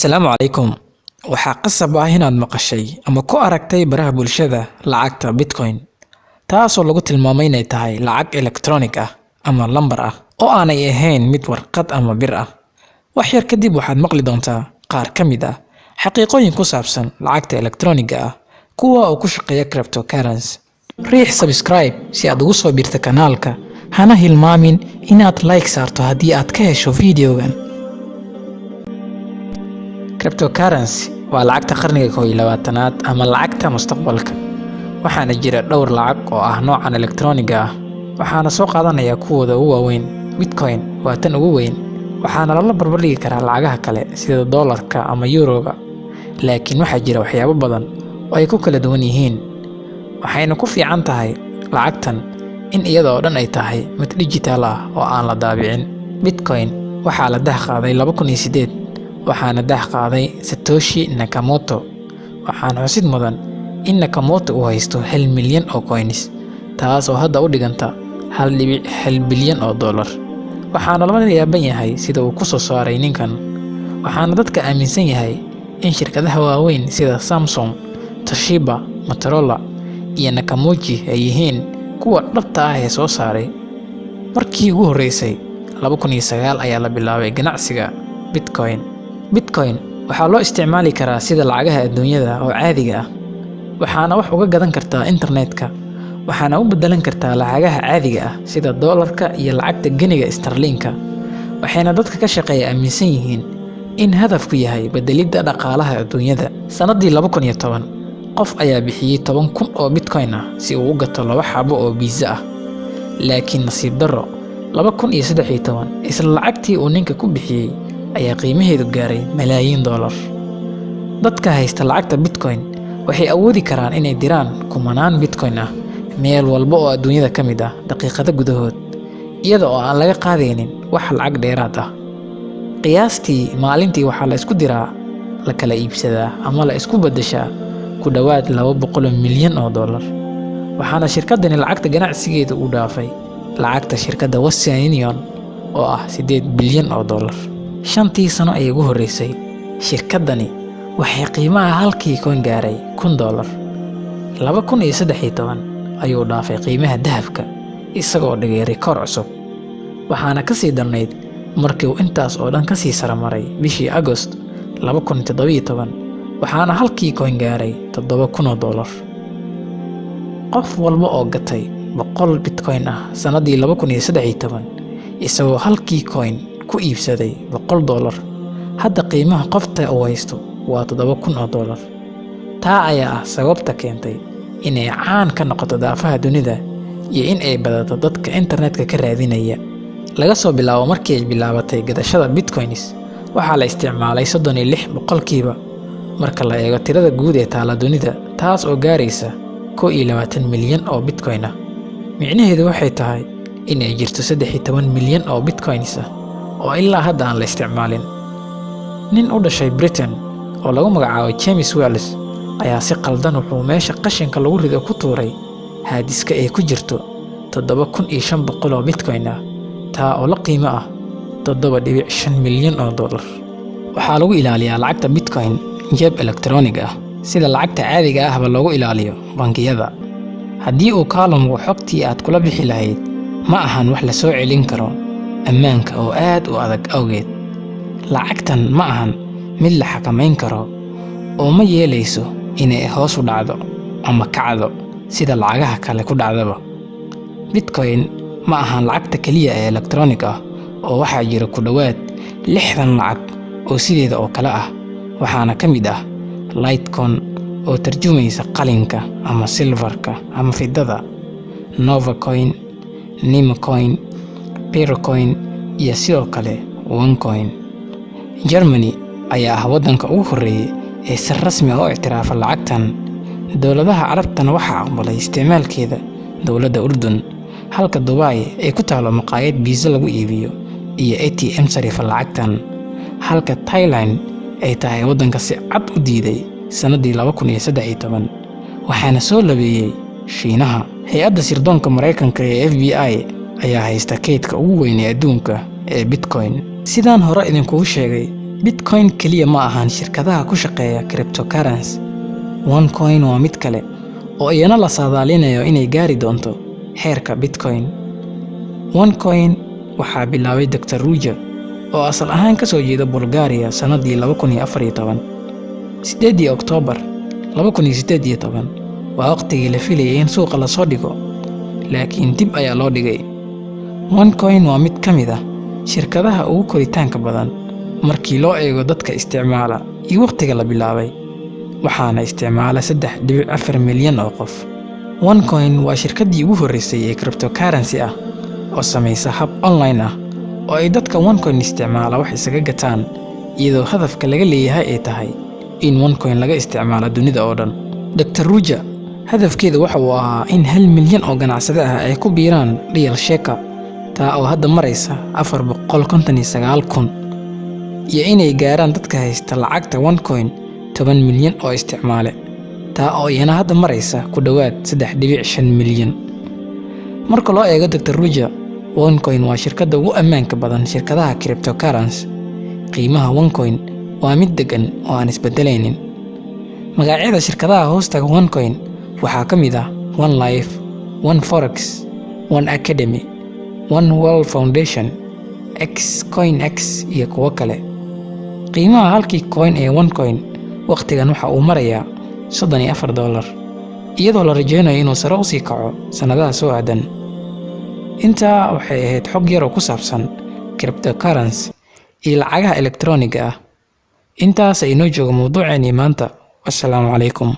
Assalaamu calaykum. Waxaa qasab ah inaad maqashay ama ku aragtay baraha bulshada lacagta Bitcoin, taasoo lagu tilmaamay inay tahay lacag electronic ah ama lambar ah oo aanay ahayn mid warqad ama bir ah. Wax yar kadib waxaad maqli doontaa qaar ka mid ah xaqiiqooyin ku saabsan lacagta electronic-ga ah, kuwa oo ku shaqeeya cryptocurrency. Riix subscribe si aad ugu soo biirto kanaalka, hana hilmaamin inaad like saarto haddii aad ka hesho videogan. Cryptocurrency waa lacagta qarniga 21aad ama lacagta mustaqbalka. Waxaana jira dhowr lacag oo ah noocan elektarooniga ah, waxaana soo qaadanayaa kuwooda ugu waaweyn. Bitcoin waa tan ugu weyn, waxaana lala barbardhigi karaa lacagaha kale sida doolarka ama yuroga, laakiin waxaa jira waxyaabo badan oo ay ku kala duwan yihiin. Waxayna ku fiican tahay lacagtan in iyada oo dhan ay tahay mid digital ah oo aan la daabicin. Bitcoin waxaa la daah qaaday 2008, waxaana daah qaaday Satoshi Nakamoto. Waxaana xusid mudan in Nakamoto uu haysto 1 milyan oo coins, taas oo hadda u dhiganta $1.1 bilyan. Waxaana lala yaaban yahay sida uu ku soo saaray ninkan. Waxaana dadka aaminsan yahay in shirkadaha waaweyn sida Samsung, Toshiba, Motorola iyo Nakamoji ay yihiin kuwa dhabta ah ee soo saaray. Markii ugu horreysay 2009 ayaa la bilaabay ganacsiga Bitcoin. Bitcoin waxaa loo isticmaali karaa sida lacagaha adduunyada oo caadiga ah, waxaana wax uga gadan kartaa internetka, waxaana u bedelan kartaa lacagaha caadiga ah sida doolarka iyo lacagta geniga sterlinka. Waxayna dadka ka shaqeeya aaminsan yihiin in hadafku yahay bedelidda dhaqaalaha adduunyada. Sanadii 2010 qof ayaa bixiyey 10,000 oo Bitcoin ah si uu u gato laba xabo oo pizza ah, laakiin nasiib darro 2013 isla lacagtii uu ninka ku bixiyey ayaa qiimaheedu gaaray malaayiin doolar. Dadka haysta lacagta Bitcoin waxay awoodi karaan inay diraan kumanaan Bitcoin ah meel walba oo adduunyada ka mid ah daqiiqado gudahood, iyada oo aan laga qaadaynin wax lacag dheeraad ah. Qiyaastii maalintii waxaa la isku diraa, la kala iibsadaa ama la isku beddeshaa ku dhowaad $200 milyan. Waxaana shirkadani lacagta ganacsigeedu uu dhaafay lacagta shirkadda Western Union oo ah $8 bilyan. 5-tii sano ee ugu horreysay shirkaddani waxay qiimaha halkii coin gaaray $1,000. 2013 ayuu dhaafay qiimaha dahabka, isagoo dhigay rikoor cusub. Waxaana ka sii darnayd markii uu intaas oo dhan kasii saramaray bishii Agost 2017, waxaana halkii coin gaaray $7,000. Qof walba oo gatay 100 Bitcoin ah sanadii 2013, isagoo halkii coin ku iibsaday $100, hadda qiimaha qofta uu haysto waa $7,000. Taa ayaa ah sababta keentay inay caan ka noqoto daafaha dunida iyo in ay badato dadka internetka ka raadinaya. Laga soo bilaabo markii ay bilaabatay gadashada Bitcoins, waxaa la isticmaalay 36% marka la eego tirada guud ee taala dunida, taas oo gaaraysa 21 milyan oo Bitcoin ah. Micnaheedu waxay tahay in ay jirto 13 milyan oo Bitcoins ah oo ilaa hadda aan la isticmaalin. Nin u dhashay Britain oo lagu magacaabo James Wells ayaa si qaldan wuxuu meesha qashinka lagu rido ku tuuray haadiska ay ku jirto 7,500 oo Bitcoin ah, taa oo la qiimo ah $7.5 milyan. Waxaa lagu ilaaliyaa lacagta Bitcoin jeeb elektaroonig ah, sida lacagta caadiga ahba loogu ilaaliyo bangiyada. Haddii uu kaa lumo xogtii aad kula bixi lahayd, ma ahan wax la soo celin karo ammaanka oo aad u adag awgeed. Lacagtan ma ahan mid la xakamayn karo oo ma yeelayso inay hoos u dhacdo ama kacdo sida lacagaha kale ku dhacdaba. Bitcoin ma ahan lacagta keliya ee electronic ah, oo waxaa jira ku dhowaad 60 lacag oo sideeda oo kale ah. Waxaana ka mid ah Litecoin oo tarjumaysa qalinka ama silfarka ama fidada, Novacoin, Nimocoin, Peercoin iyo sidoo kale OneCoin. Germany ayaa ah waddanka ugu horreeyay ee si rasmi ah u ictiraafa lacagtan. Dowladaha Carabtana waxaa aqbalay isticmaalkeeda dowladda Urdun, halka Dubai ay ku taalo maqaayad pizza lagu iibiyo iyo ATM sarifa lacagtan, halka Thailand ay tahay waddanka si cad u diiday sanadii 2013, waxaana soo labeeyey Shiinaha. Hay-adda sirdoonka Maraykanka ee FBI ayaa haysta kaydka ugu weyn ee adduunka ee Bitcoin. Sidaan hore idinkugu sheegay, Bitcoin keliya ma ahan shirkadaha ku shaqeeya cryptocurrency. OneCoin waa mid kale oo iyana la saadaalinayo inay gaari doonto heerka Bitcoin. OneCoin waxaa bilaabay Dr. Ruja oo asal ahaan ka soo jeeda Bulgaria sanadii 2014. 8 Oktoobar 2018 waa waqtigii la filayay in suuqa lasoo dhigo, laakiin dib ayaa loo dhigay. OneCoin waa mid ka mid ah shirkadaha ugu koritaanka badan markii loo eego dadka isticmaala iyo waqtiga la bilaabay, waxaana isticmaala 3.4 milyan oo qof. OneCoin waa shirkaddii ugu horreysay ee cryptocurrency ah oo samaysa hab online ah oo ay dadka OneCoin isticmaala wax isaga gataan, iyadoo hadafka laga leeyahay ay tahay in OneCoin laga isticmaalo dunida oo dhan. Dr. Ruja hadafkeeda waxa uu ahaa in 1 milyan oo ganacsade ah ay ku biiraan Real Shaker, taa oo hadda maraysa 459,000, iyo inay gaaraan dadka haysta lacagta OneCoin 10 milyan oo isticmaale, taa oo iyana hadda maraysa ku dhowaad 3.5 milyan. Marka loo eego Dr. Ruja, OneCoin waa shirkadda ugu ammaanka badan shirkadaha cryptocurrency. Qiimaha OneCoin waa mid deggan oo aan isbedelaynin. Magacyada shirkadaha hoostaga OneCoin waxaa ka mid ah One Life, One Forex, One Academy, One World Foundation, X Coin X iyo kuwo kale. Qiimaha halkii coin ee OneCoin waqtigan waxa uu marayaa $34, iyadoo la rajeynayo inuu sare u sii kaco sannadaha soo aadan. Intaa waxay ahayd xog yar oo ku saabsan cryptocurrency iyo lacagaha elektarooniga ah. Intaas ay inoo jooga mawduuceennii maanta. Wassalaamu calaykum.